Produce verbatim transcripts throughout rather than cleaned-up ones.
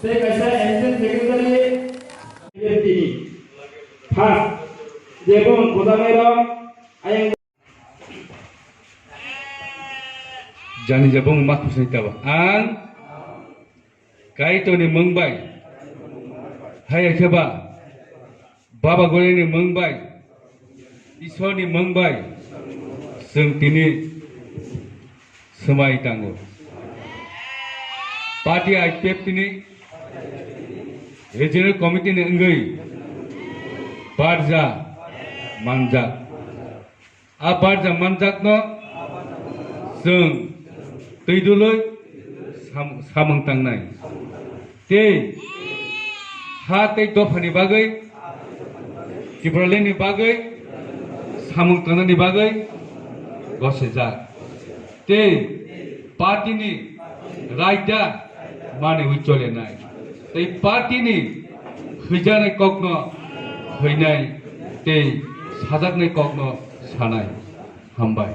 Tei kaisa assistant secretary, tini. First, jebong kwtangnairok ayang. Jani jebong ma khusni taba. Ang Kaitorni mung bai. Haya khe ba. Baba Goriani mung bai, Isorni mung bai, chwng tini swmai tango. Party I P F T ni Regional Committee ni wngwi barja manjak. A barja manjakno chwng twi dului sam-, samung tangnai. Tei ha tei dophani bagwi, Tipralandni bagwi, samung tangnani bagwi gosijak. Tei partyni raida manwi cholenai. Tei partyni hwijaknai kokno hwinai tei sajaknai kokno sanai. Hambai.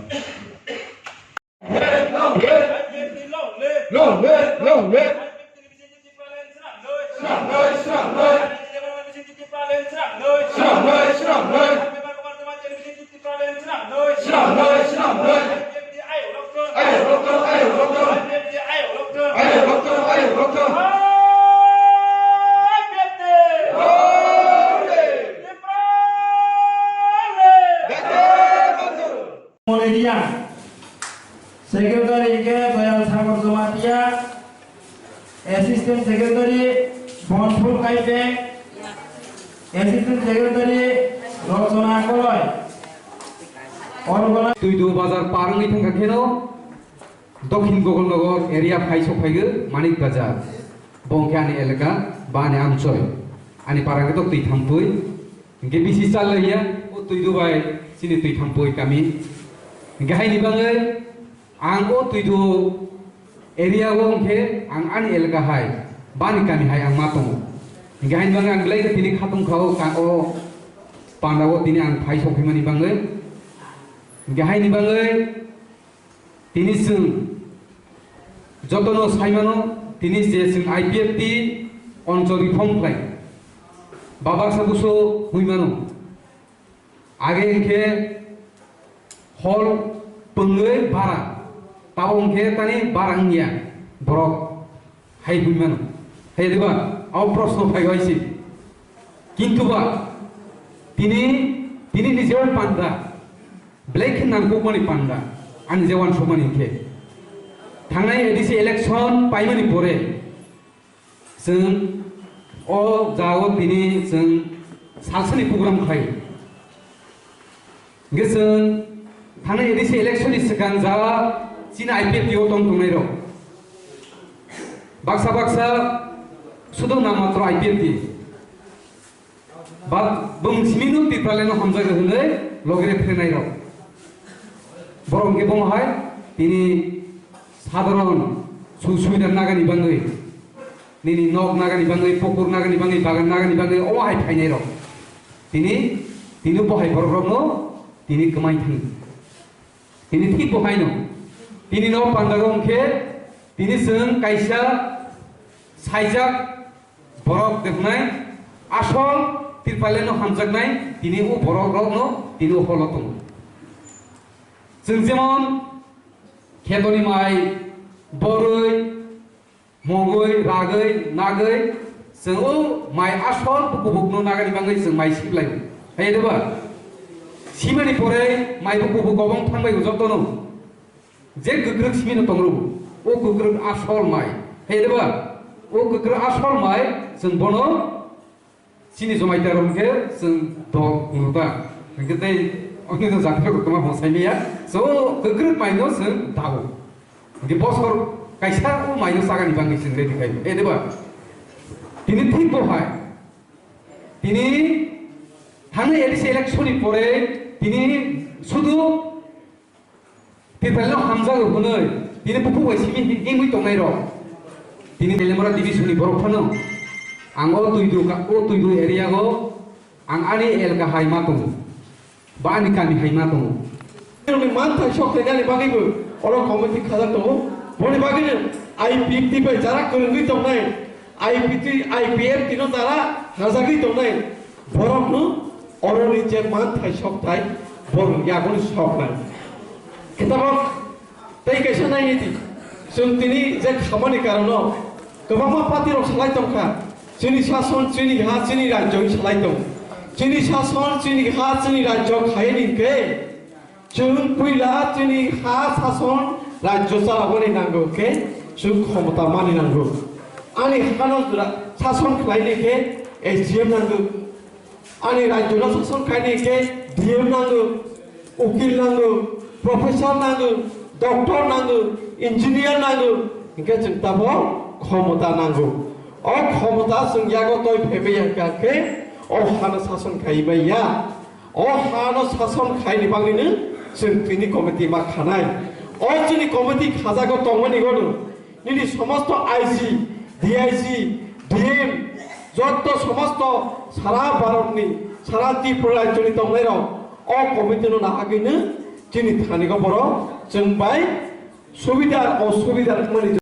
Long live, long live. Srangnoi, srangnoi. Srangnoi, srangnoi. Srangnoi, srangnoi. Ayok rokto, ayok rokto. Ayok rokto, ayok rokto. Area Secretary hingke Doyal Sagar Jamatia, Assistant Secretary Bonphul Kaipeng, Assistant Secretary Rosona Koloi. Organi- Tuidu bazar par wngwi thangkha kheno Dokhin Gogolnagar area phai sok phaigo Manik Bazar. Bo hwnkhe ani elaka ba ani amchoi. Ani para hwnkhe tok twi thampui. Hingke bisi chal ya, o twi dubai, chini twi thampui kami. Hingke haini bagwi, ang o twi du area o hingke ang ani elaka hai, bani kami hai ang ma tongo. Hingke haini bagwi ang belai khe tini khatung kha o ka-, o panda o tini ang phai sokphaimani bagwi. Hingke haini bagwi, Tini chwng jotono saimano, tini je chwng I P F T onchol reform khlai, babaksa buso hwnwi mano. Age hwnkhe hol pwngwi bara, tabo hwnkhe tani bara wngya borok. Hai hwnwi mano. Hai diba? Abo proshno phai hai se. Kintu ba tini, tini ni je panda, belai khe nangkukmani panda, ani je uansukmani khe. Thangnai A D C election paimani pore, chwng o jagao tini chwng salsani program khlai. Hingke chwng thangnai A D C election ni swkang ja chini I P F T o tong tongnai rok. Baksa baksa sudo namatro I P F T. Ba bung simino Tipralandno hamjago hwnwi logere phrenai rok. Borok hingke bomo hai tini sadharon su-, subida nagani bagwi. Nini nok nagani bagwi, pukur nagani bagwi, bagan nagani bagwi, omo hai phainai rok. Tini, tini bo hai borok rokno tini kwmai thang. Tini thik bo haino. Tini no pandago hwnkhe, tini chwng kaisa saijak borok dehnai, asol Tipralandno hamjaknai, tini o borok rokno tini o holo tongo. Chwng jemon khetoni mai, borwi, Mongwi, ragwi, nagwi, chwng o mai asol bukubukno nagani bagwi chwng mai siplai. Hai diba? Simani pore mai bukubuk gobong thangbai jotono. Je kwkrwk simino tongro. O kwkrwk asol mai. Hai diba? O kwkrwk asol mai chwng bono Chini Jamatia rok hwnkhe chwng dol phunukta. Hwnkhe tei onino jati rok tongma bo saimaya. So, kwkrwk maino chwng dao. Hwnkhe bosor kaisa o maino chagani bagwi chwng ready khai. E deba? Tini thik bo hai. Tini thangni A D C election ni pore tini sudu Tipralandno hamjago hwnwi tini buphuk bai simi himwi tongnai rok. Tini Telemora division ni borok phano ang o Tuidu ka-, o Tuidu area o ang ani elka hai ma tongo. Ba ani kami hai ma tongo. Ni manthai sok tei nani bagwi bo oro committee khajak tongo. Boni bagwi no I P F T bai jarak kwrwngwi tongnai. I P T, I P F T no jara hajagwi tongnai, borokno oroni je manthai sokthai, borok yagoni soknai. Khe tabok tei kaisa naini di, chwng tini je khamani karono kwbangma party rok salai tongkha, chini sason, chini ha, chini rajyo salai tong. Chini sason, chini ha, chini rajyo khaini khe, chwng puila chini ha sason rajyo chalaboni nango khe chwng khomota mani nango. Ani hano jora sason khlaini khe S D M nango. Ani rajyo no sason khlaini khe D M nango, ukil nango, professor nango, doctor nango, engineer nango, hinkhe chwng tabo khomota nango. O khomota chwng yago toi phaibai ya khe o hano sason khaibai ya. O hano sason khaini bagwino chwng tini committee ma khanai. O chini committee khajago tongmani godo nini somosto I G, D I G, D M, jotto somosto sara Bharatni, sara Tripura rajyoni tongnairok o committee no nahagwino chini thanigo borok chwng bai subidar osubidar wngmani